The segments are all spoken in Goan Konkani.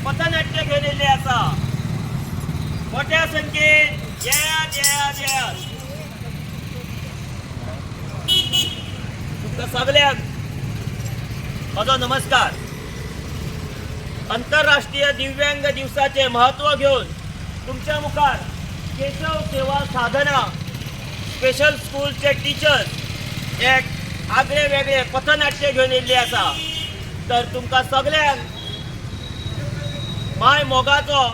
पथनाट्य घेवन येयल्लें आसा. मोठ्या संख्येन येयात येयात येयात. तुमकां सगल्यांक म्हजो नमस्कार. अंतरराष्ट्रीय दिव्यांग दिवसाचे महत्व घेवन तुमच्या मुखार केशव सेवा साधना स्पेशल स्कूलचे टिचर्स एक आगळे वेगळे पथनाट्य घेवन येयल्ले आसा. तर तुमकां सगल्यांक माय मोगाचो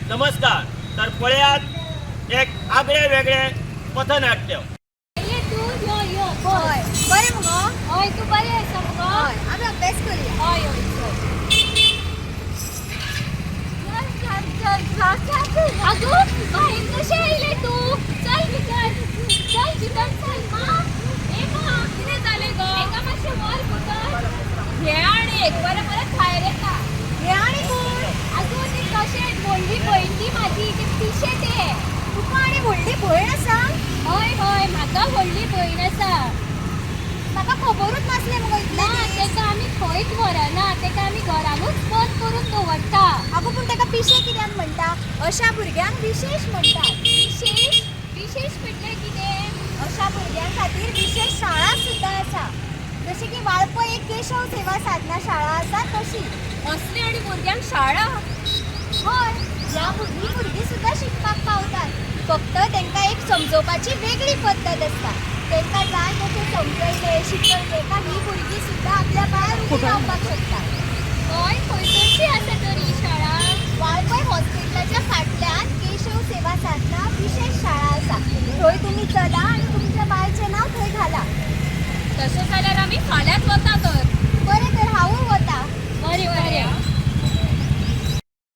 नमस्कार. तर पळयात एक आगळे वेगळे पथनाट्य. ये तूं यो यो. हय, बरें मुगो? हय, तूं बरें आसा मुगो? हय, आमी अभ्यास करुया. हय हय, चल चल चल चल. आगो भायर कशें आयलें तूं? चल भितर, चल भितर चल. मा, ए मा, कितें जालें गो? एका मातशें व्हर भितर. हें आनी एक परत परत भायर येता. हें आनी कोण? आगो तें तशेंच, व्हडली भयण ती म्हाजी, तें पिशें तें. तुका आनी व्हडली भयण आसा? हय हय, म्हाका व्हडली भयण आसा. म्हाका खबरूच नासलें मुगो इतले ना. दीस. तेका आमी खंयच व्हरना, तेका आमी घरानूच बंद करून दवरता. आगो, पूण ताका पिशें कित्याक म्हणटा? अशा भुरग्यांक विशेश म्हणटात. विशेश? विशेश म्हटल्यार कितें? अशा भुरग्यां खातीर विशेश शाळा सुद्दां आसा, जशें की वाळपय एक केशव सेवा साधना शाळा आसा तशी. असली आनी भुरग्यांक शाळा? हय, ह्या भुरगीं भुरगीं सुद्दां शिकपाक पावतात. फक्त तांकां एक समजोवपाची वेगळी पद्दत आसता. तांकां जाय तशें समजयलें, शिकयलें काय ही भुरगीं सुद्दां आपल्या पांयार उबीं रावपाक शकतात. हय, खंयसरची आसा तर ही शाळा? वाळपय हॉस्पिटलाच्या फाटल्यान केशव सेवा साधना विशेष शाळा आसा. थंय तुमी चला आनी तुमच्या बायचें नांव थंय घाला. तशें जाल्यार आमी फाल्यांच वता तर. बरें तर, हांवूय वता. बरें बरें.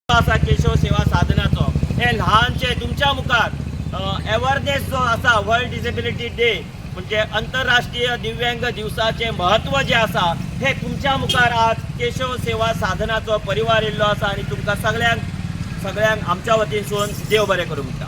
आसा केशव सेवा साधनाचो हे ल्हानशे तुमच्या मुखार एवरनेस जो आसा, वर्ल्ड डिसेबिलिटी डे म्हणजे अंतरराष्ट्रीय दिव्यांग दिवसाचे महत्व जे आसा, हे तुमच्या मुखार आज केशव सेवा साधनाचो परिवार येयल्लो आसा आनी तुमकां सगळ्यांक सगळ्यांक आमच्या वतीनसून देव बरें करूं म्हणटा.